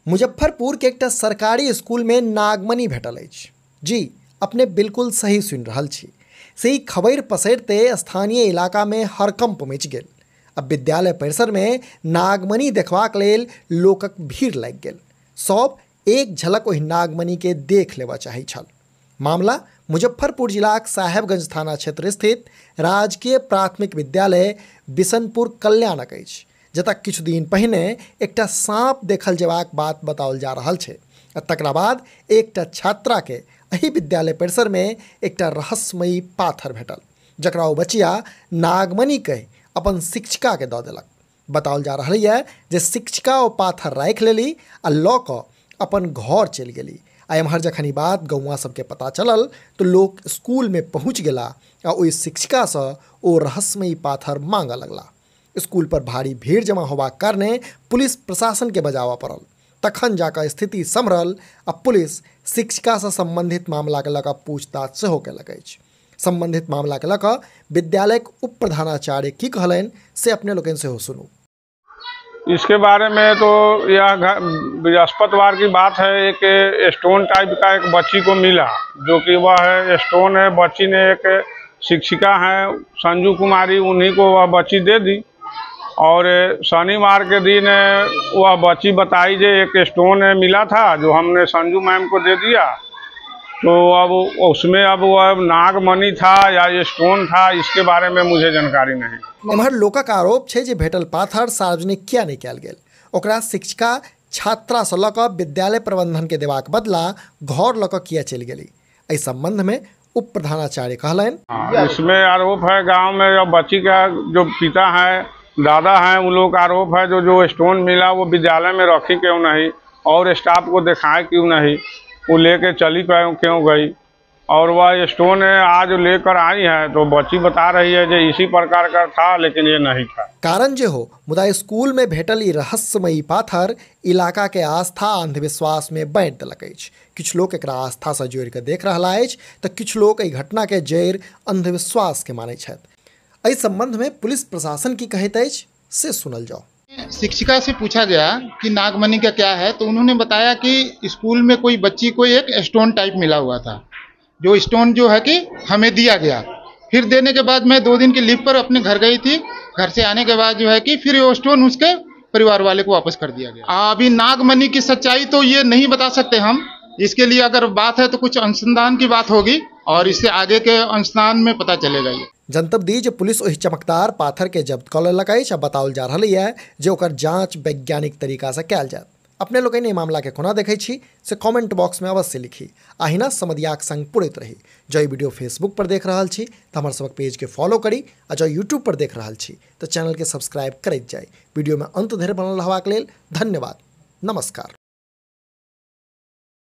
मुजफ्फरपुर के एकटा सरकारी स्कूल में नागमणि भेटल अछि। जी अपने बिल्कुल सही सुनि रहल छी। से ई खबर पसरिते स्थानीय इलाका में हड़कंप मचि गेल। अब विद्यालय परिसर में नागमणि देखबाक लेल लोकक भीड़ लागि गेल। सब एक झलक ओहि नागमणि के देख लेबऽ चाहै छल। मामला मुजफ्फरपुर जिलाक साहेबगंज थाना क्षेत्र स्थित राजकीय प्राथमिक विद्यालय बिशनपुर कल्याणक अछि, जतऽ किछु दिन पहिने एकटा साँप देखल जेबाक बात बताओल जा रहल छै। आ तकरा बाद एकटा छात्रा के एहि विद्यालय परिसर में एकटा रहस्यमयी पाथर भेटल, जकरा ओ बचिया नागमणि कहि अपन शिक्षिका के दऽ देलक। बताओल जा रहल यऽ जे शिक्षिका ओ पाथर राखि लेली आ लऽ कऽ अपन घर चलि गेली। आ एम्हर जखन ई बात गौआँ सबके पता चलल तऽ लोक स्कूल में पहुँच गेला आ ओहि शिक्षिकासँ ओ रहस्यमयी पाथर मांगऽ लगला। स्कूल पर भारी भीड़ जमा होबाक कारणे पुलिस प्रशासन के बजाबऽ पड़ल। तखन जाकऽ स्थिति सम्हरल आ पुलिस शिक्षिकासँ संबंधित मामलाके लऽ कऽ पूछताछ सेहो केलक अछि। संबंधित मामलाके लऽ कऽ विद्यालयक उप प्रधानाचार्य की कहलनि से अपने लोकनि सेहो सुनू। इसके बारे में तो यह बृहस्पतिवार की बात है। एक स्टोन टाइप का एक बच्ची को मिला, जो कि वह है स्टोन है। बच्ची ने एक शिक्षिका है संजू कुमारी, उन्हीं को वह बच्ची दे दी। और शनिवार के दिन वह बच्ची बताई जे एक स्टोन मिला था जो हमने संजू मैम को दे दिया। तो अब उसमें अब वह नागमणि था या ये स्टोन था, इसके बारे में मुझे जानकारी नहीं। एम्हर लोकक आरोप छै जे भेटल पाथर सार्वजनिक किया नहि कयल गेल। ओकरा शिक्षिका छात्रासँ लऽ कऽ विद्यालय प्रबंधन के देबाक बदला घर लऽ कऽ किया चलि गेली। एहि संबंध में उप प्रधानाचार्य कहलनि, इसमें आरोप है गांव में जो बच्ची का जो पिता है दादा हैं, उन लोग का आरोप है जो जो स्टोन मिला वो विद्यालय में रखी क्यों नहीं और स्टाफ को दिखाए क्यों नहीं, वो लेके चली क्यों गई। और वह स्टोन आज लेकर आई है तो बच्ची बता रही है जो इसी प्रकार का था, लेकिन ये नहीं था। कारण जे हो, मुदा स्कूल में भेटल ई रहस्यमयी पाथर इलाका के आस्था अंधविश्वास में बाँटि देलक अछि। किछु लोक एकरा आस्था से जोड़ि कऽ देख रहला अछि तऽ किछु लोक एहि घटना के जड़ि अंधविश्वास के मानै छथि। एहि संबंध में पुलिस प्रशासन की कहैत अछि से सुनल जाओ। शिक्षिका से पूछा गया कि नागमणि का क्या है, तो उन्होंने बताया कि स्कूल में कोई बच्ची को एक स्टोन टाइप मिला हुआ था, जो स्टोन जो है कि हमें दिया गया। फिर देने के बाद मैं 2 दिन की लीव पर अपने घर गई थी। घर से आने के बाद जो है कि फिर वो स्टोन उसके परिवार वाले को वापस कर दिया गया। अभी नागमणि की सच्चाई तो ये नहीं बता सकते हम, इसके लिए अगर बात है तो कुछ अनुसंधान की बात होगी और इससे आगे के अनुसंधान में पता चलेगा। ये जनतब दी जे पुलिस ओहि चमकदार पाथर के जब्त कऽ लेलक अछि आ बताओल जा रहल यऽ जे ओकर जांच वैज्ञानिक तरीका से कयल जायत। अपने लोकनि एहि मामला के कोना देखै छी से कमेंट बॉक्स में अवश्य लिखी। अहिना समदियाक संग पुरैत रही। जँ ई वीडियो फेसबुक पर देख रहल छी तऽ हमर सबक पेज के फॉलो करी आ जँ यूट्यूब पर देख रहल छी तऽ चैनल के सब्सक्राइब करैत जाई। वीडियो में अंत धरि बनल रहबाक लेल धन्यवाद। नमस्कार।